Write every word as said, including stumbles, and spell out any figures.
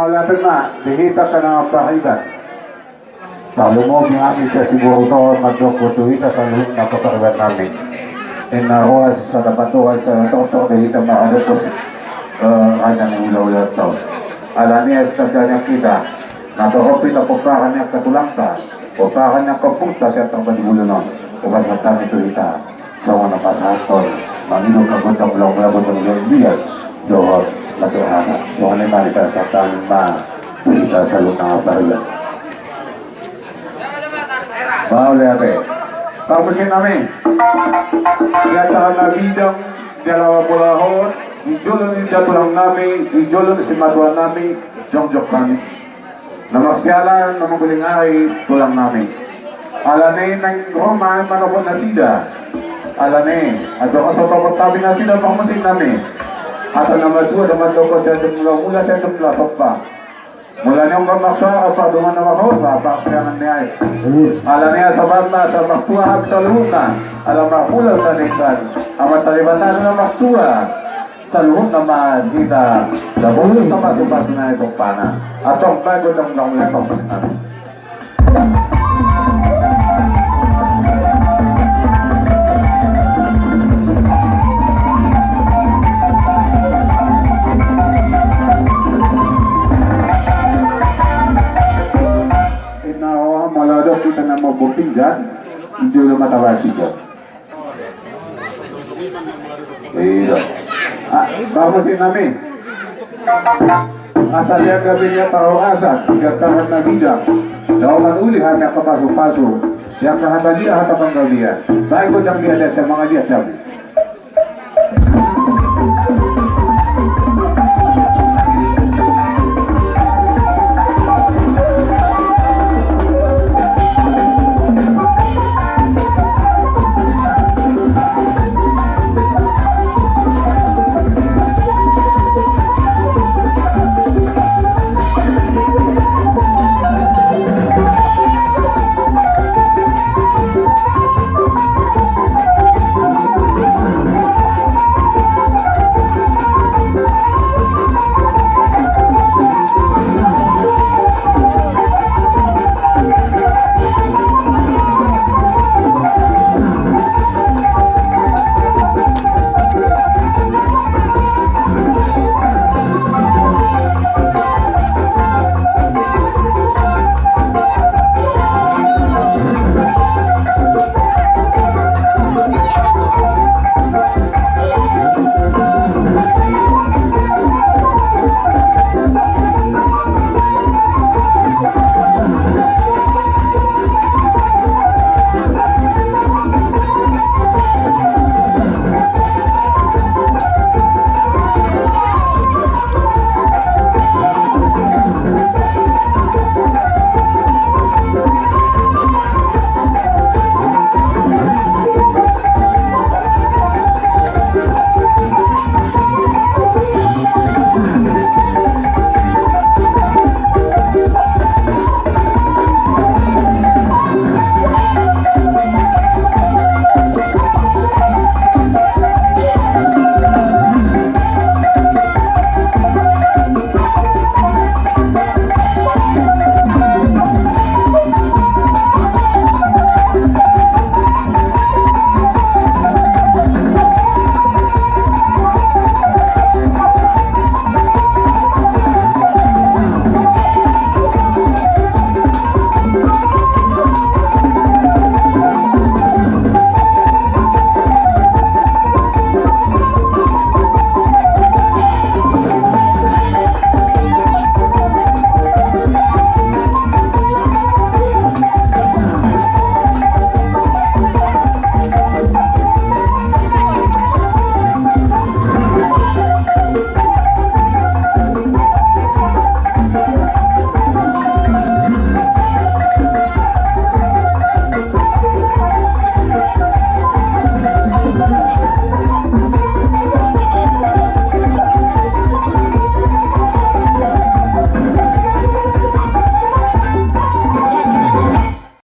Ala tena di hita angka na pariban. Tarlumobi hami sian Siborut on mandok tu hita saluhutna angka pariban nami. Inna roha sisada pandohan sisada tortor do hita maradophon, eh, raja ni hulahula on. Alani i sitandaan hita na torop hita pomparan ni angka tulangta, pomparan ni angka ompunta sian Tarbanding Bolon on. Hupasahat hami tu hita songon na pasahathon, mangido angka gondang mula-mula, gondang liat-liat dohot na tu hata. Songon i ma di pasahat hami ma tu hita saluhutna pariban. Mauliate. Parmusik nami, di antara na bidang di alaman bola on, di jolo ni inda tulang nami, di jolo ni simatua nami, jongjong hami. Na marsiala na mangguling ari tulang nami. Alani i naeng ro ma manopot nasida. Alani i andorang so topot hami nasida, parmusik nami, hata na matua do mandok: Sian jolo mula-mula, sian jolo mula tompa. Mula ni on ma marsuara pardonganan na marhosa, parsirangan ni aek. Alani i asa bangga, asa martua hami saluhutna, ala marmula hita na ingkon. Amanta Debata do na martua saluhutna ma hita, dapotan pasu-pasu na i tompana. Antong baen gondang mula-mula, parmusik nami. Inna roha, molo adong hita na mamboan pinggan, di jolo ma tabaen pinggan. Iya. Ah, parmusik nami. Asa dianggapi ni angka horas, di antara na bidang, daotan uli hami angka pasu-pasu, di angka hata liat, hata panggabean. Baen gondang liat, asa mangaliat hami.